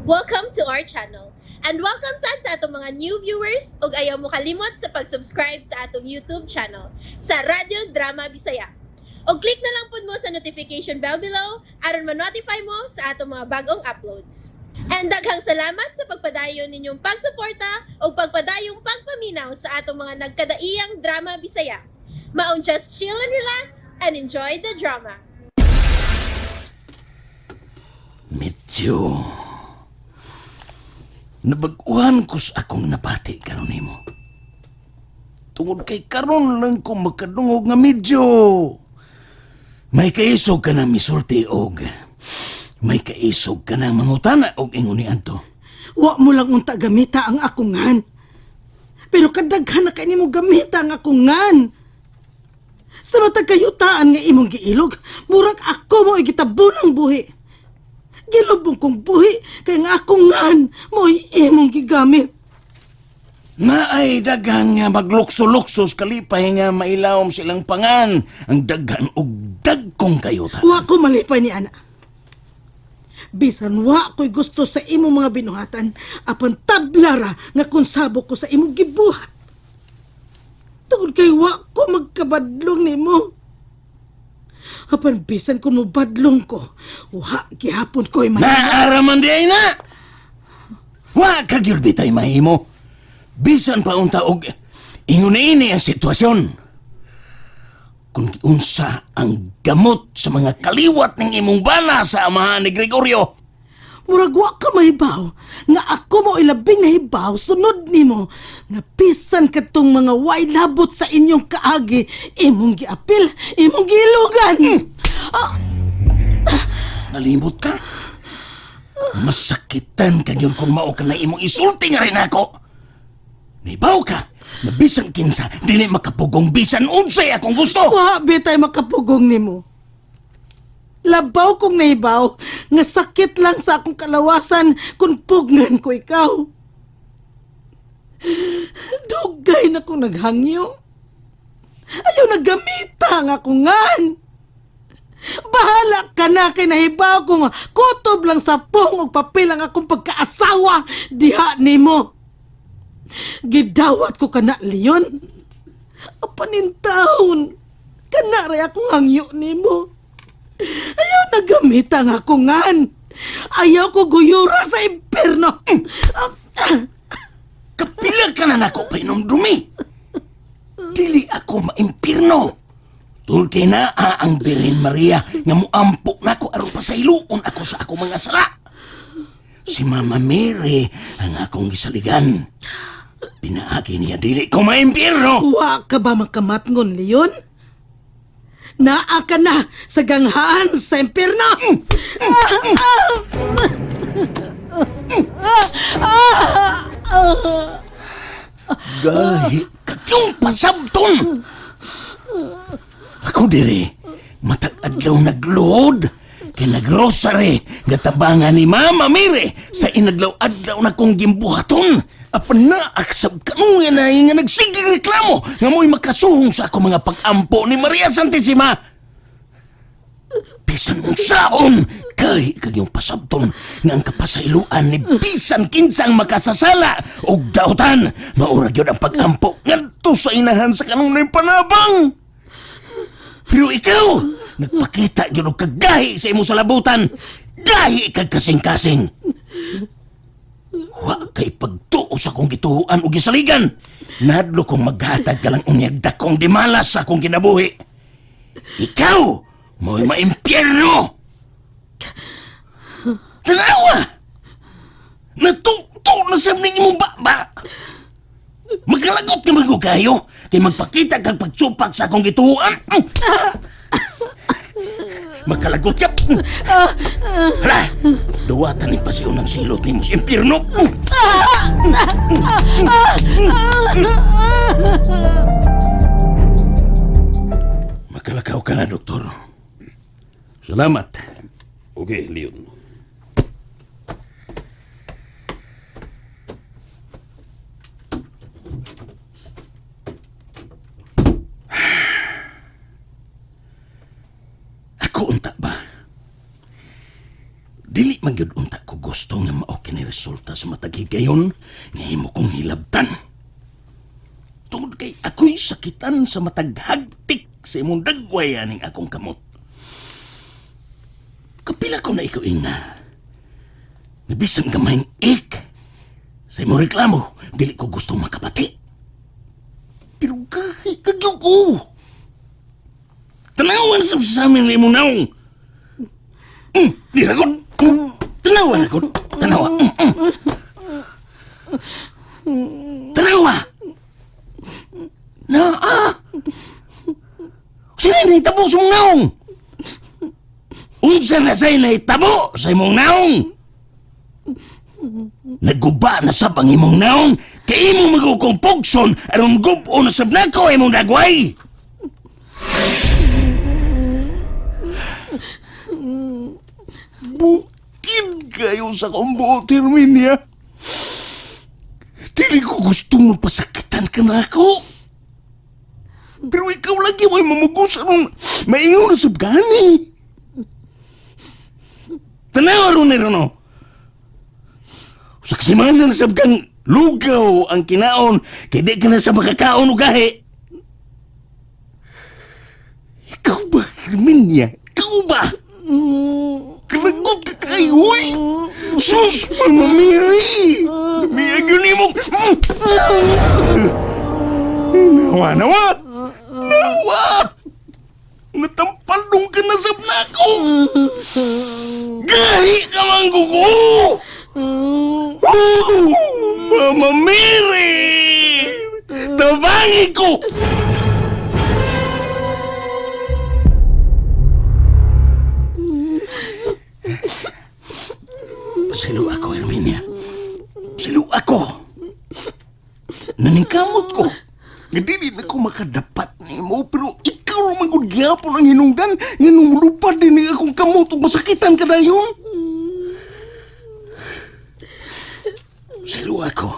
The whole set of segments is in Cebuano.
Welcome to our channel. And welcome sad sa atong mga new viewers ug ayaw mo kalimot sa pag-subscribe sa atong YouTube channel sa Radyo Drama Bisaya. Og click na lang pud mo sa notification bell below aron ma-notify mo sa atong mga bagong uploads. And daghang salamat sa pagpadayon ninyong pagsuporta ug pagpadayong pagpaminaw sa atong mga nagkadaiyang drama Bisaya. Maong just chill and relax and enjoy the drama. Medyo nabag-uhan ko sa akong nabati karon nimo. Tungod kay karon lang ko makadungog nga medyo may kaisog ka na misulti og may kaisog ka na mangutana og ingon ni anto. Wa mo lang unta gamita ang akungan. Pero kadaghan na kay nimo gamita ang akungan. Sa matag kayutaan nga imong giilog, murag ako mo gitabunang buhi. Gilubong kong buhi kay nga akungan mo'y imong gigamit. Naay daghan nga maglukso-luksos kalipay nga mailawom silang pangan ang daghan og dagkong kayuta. Wa ko malipay ni ana. Bisan wa ko'y gusto sa imong mga binuhatan, apan tablara nga konsabo ko sa imong gibuhat. Tungod kay wa ko magkabadlong nimo. Apan bisan kung mobadlong ko, wa gihapon ko'y may. Naara man di ay na. Wa ka gyud bitay mahimo. Bisan pa unta og ingon ini ang sitwasyon. Kung unsa ang gamot sa mga kaliwat ng imong bana sa amahan ni Gregorio. Murag wa ka mahibaw nga ako mo ilabing nahibaw sunod nimo nga bisan kadtong mga way labot sa inyong kaagi imong giapil, imong giilugan. Ah, Nalimot ka? Masakitan ka gyud kung mao ka na imong isulti nga rin ako. Nibaw ka na bisan kinsa dili makapugong bisan unsay akong gusto. Wa bitay makapugong nimo. Labaw kong nahibaw nga sakit lang sa akong kalawasan kung pugnan ko ikaw. Dugay na kong naghangyo. Ayaw naggamita ang akungan. Bahala ka na kay nahibaw kung kutob lang sa pong og papel ang akong pagkaasawa diha nimo. Gidawat ko kana, Leon. Apanintawon. Kana ray akong hangyo nimo. Ayaw nagamit ang akungan. Ayaw ko guyura sa impyerno. Kapila ka na nako painumdumi. Dili ako maimpirno. Tungod kay naa ang Birhen Maria nga muampo nako aron pasayloon ako sa akong mga sala. Si Mama Mary ang akong gisaligan. Pinaagi niya dili ko maimpirno. Wa ka ba makamatngon, Leon? Naa ka na sa ganghaan sa impyerno. Gahi kakyong pasabton. Ako diri matag adlaw nagluhod kay nagrosary nga tabangan ni Mama Mary sa inadlaw-adlaw na kong gimbuhaton. Apan naaksab kanungan na nga nagsiging reklamo nga mo'y makasuhong sa ako mga pag-ampo ni Maria Santissima. Bisan unsaon kay kagyong pasabton nga ang kapasayloan ni bisan kinsang makasasala og dautan maura gyud ang pag-ampo ngadto sa inahan sa kanunay panabang. Pero ikaw nagpakita gyud og kagahi sa imong salabutan. Gahi kag kasing-kasing. Wa kay pagtuo sa akong gituohan og gisaligan. Nahadlok kong maghatag ka lang unyag dakong dimalas sa akong kinabuhi. Ikaw mo'y maimpyerno! Tanawa! Natuto na sa ning imong baba! Magkalagot ka man ko kayo, kay magpakita kag pagsupak sa akong gituohan. Magkalagot ka! Hala! Duwatan ni pasiyon ang silot nimo sa impyerno! Makalakaw ka na, doktor. Salamat. Okay, Leon. Ako unta ba? Dili man gyud unta ko gusto nga mao kini resulta sa matag higayon nga imo kong hilabtan. Tungod kay ako'y sakitan sa matag hagtik sa imong dagway aning akong kamot. Kapila ko na ikaw ingna. Nabisan gamayng ik sa imong reklamo, dili ko gusto makabati. Pero gahi kagyo ko. Tanawan sa amin imong naong. Di ra gud. Tanawa na gud. Tanawa. Tanawa. Na ah. Sino nahitabo sa imong naong? Unsa na sa'y nahitabo sa imong naong? Naguba na sab ang imong naong kay imong magukong pugson aron gubo na sab nako imong dagway. Bukid kayo sa akong buot, Herminia. Dili ko gusto mo pasakitan ka na ako. Pero ikaw lagi mo'y mamugos aron maingon na sab gani. Tanawa ron ni Rono. Sa kasimana na sab kang lugaw ang kinaon, kay di ka na sa makakaon o gahi. Ikaw ba, Herminia? Ikaw ba? Kalagot ka kay, uy! Sus, Mama Mary! Miyag yun mo! Nawa, nawa! Nawa! Natampaldong ka na sab nako! Gahi ka man gugo! Oh, Mama Mary! Tabangi ko! Pasilo ako, Herminia. Pasilo ako. Naningkamot ko. Nga dili na ko makadapat nimo, pero ikaw man gud gyapon ang hinungdan nga numulupad din ni akong kamot ug masakitan ka dayon. Pasilo ako.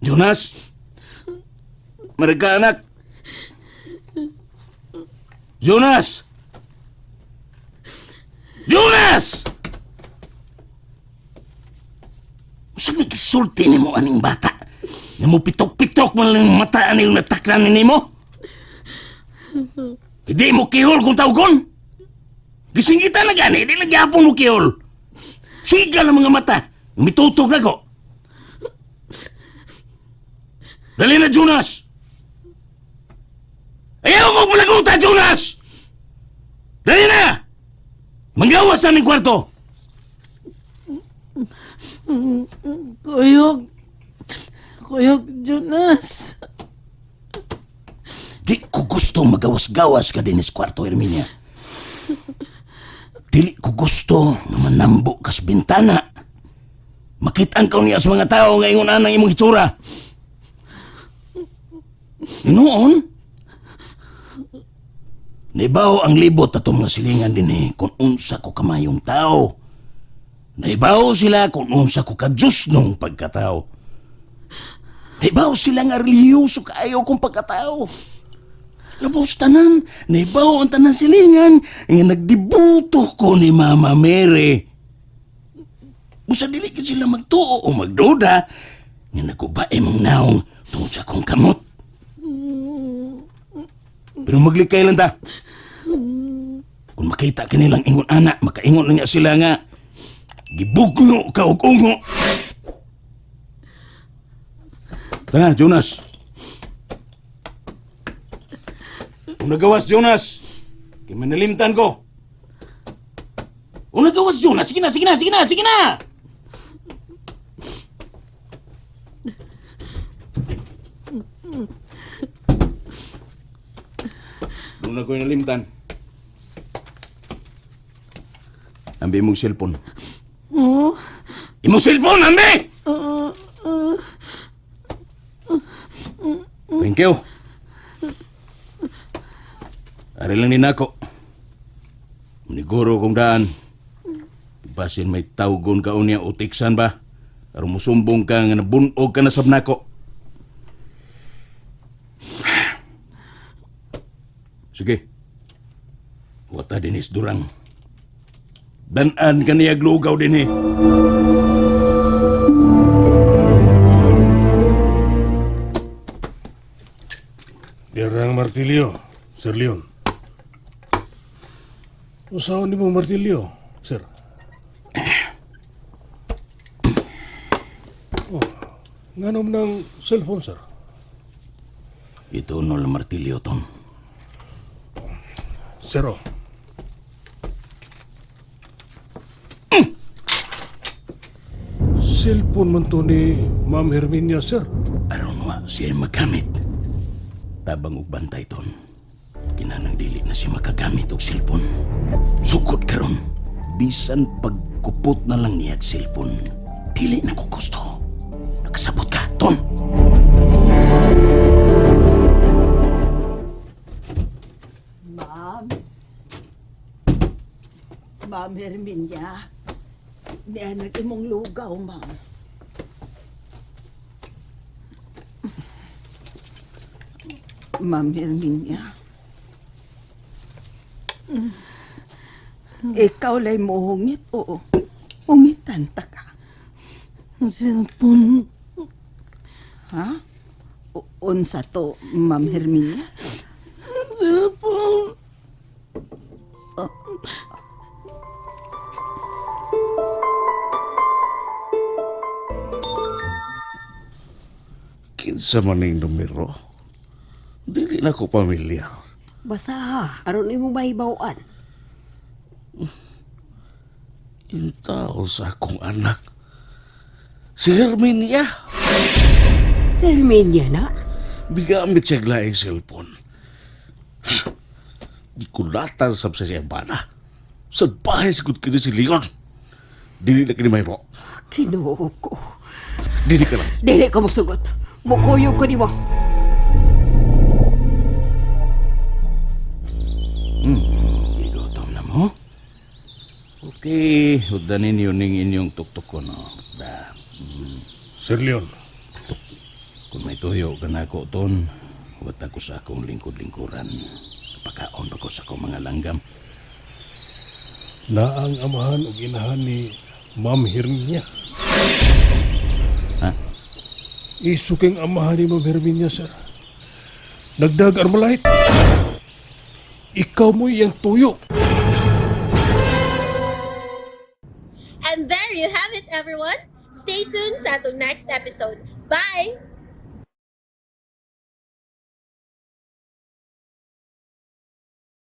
Jonas! Marika anak! Jonas! Jonas! Usa may gisulti nimo aning bata? Nga mo pitok-pitok man lang mata ani yung nataklan ni nimo? Hindi mo kihol kung tawgon. Gisingitan na gani, di lang gyapon mo kihol. Siga lang mga mata, mitutok na ko. Dali na, Jonas! Ayaw ko palaguta, Jonas! Dali na! Manggawas na ning kwarto! Kuyog. Kuyog, Jonas. Di ko gusto magawas-gawas ka din sa kwarto, Herminia. Dili ko gusto nga manambo kas bintana. Makitaan ka niya sa mga tao nga ingon anang imong hitsura. Noon, naibaw ang libot atong mga silingan din eh, kung unsa ko kamayong tao. Naibaw sila kung unsa ko ka Diyos nung pagkatao. Naibaw sila nga relihiyoso kaayo kong pagkatao. Labaw sa tanan, naibaw ang tanan silingan nga nagdibuto ko ni Mama Mary. Busa dili ka sila magtuo o magduda nga naguba imong naong tungod sa akong kamot. Pero maglikay lang ta. Kung makita kanilang ingon ana, makaingon na nga sila nga gibugno ka og ungo. Tara, Jonas. Kung nagawas, Jonas, kay manalimtan ko. Kung nagawas, Jonas, sige na, sige na, sige na, sige na! Doon na ko yung nalimtan. Ambi imong cellphone. Oh, Imong cellphone, ambi! Thank you. Ari lang ni nako. Maniguro kong daan. Basin may tawgon ka unya o tiksan ba? Aron musumbong ka nga nabunog ka na sab nako. Sige. Wata dinis durang. Dan-an kaniyag lugaw din eh. Dirang martilyo, Sir Leon. Usaon nimo martilyo, sir? Oh, nganom ng cellphone, sir? Ito no lang martilyo, Tom. Sir, oh. Cellphone man to ni Ma'am Herminia, sir. Aron wa siya magamit. Tabang og bantay ton. Kinanang dili na siya makagamit og cellphone. Sukod karon. Bisan pagkupot na lang niya og cellphone, dili na ko gusto. Nakasabot ka, Ton. Ma'am. Ma'am Herminia. Nianag imong lugaw, ma'am. Ma'am Herminia. Ikaw lay mohungit, oo. Hungitan ta ka. Ang cellphone. Ha? Unsa to, Ma'am Herminia? Ang cellphone. Kinsa man ning numero? Dili na ko pamilyar. Basta ha, aron imo mahibaw-an. Intao sa akong anak. Si Herminia. Si Herminia na. Bigamit siya laing cellphone. Gikulatan sab sa siyang bana. Sa bahay sigud kini si Leon. Dili na kini mahimo. Kinoo ko. Dili ka lang. Dili ko mosugot. Mukuyog ko nimo. Gigutom na mo? Okay, hudanin yun ning inyong tuktukon. No? Da, Sir Leon, kung may tuyo ka na ako, Ton, huwag ako sa akong lingkod-lingkuran. Pakaon pa ko sa akong mga langgam. naang amahan ug inahan ni Ma'am Herminia. Ha? Isuking amahan ni Ma'am Herminia, sir. Nagdag Armalite. Ikaw mo iyang tuyo. And there you have it, everyone. Stay tuned sa atong next episode. Bye!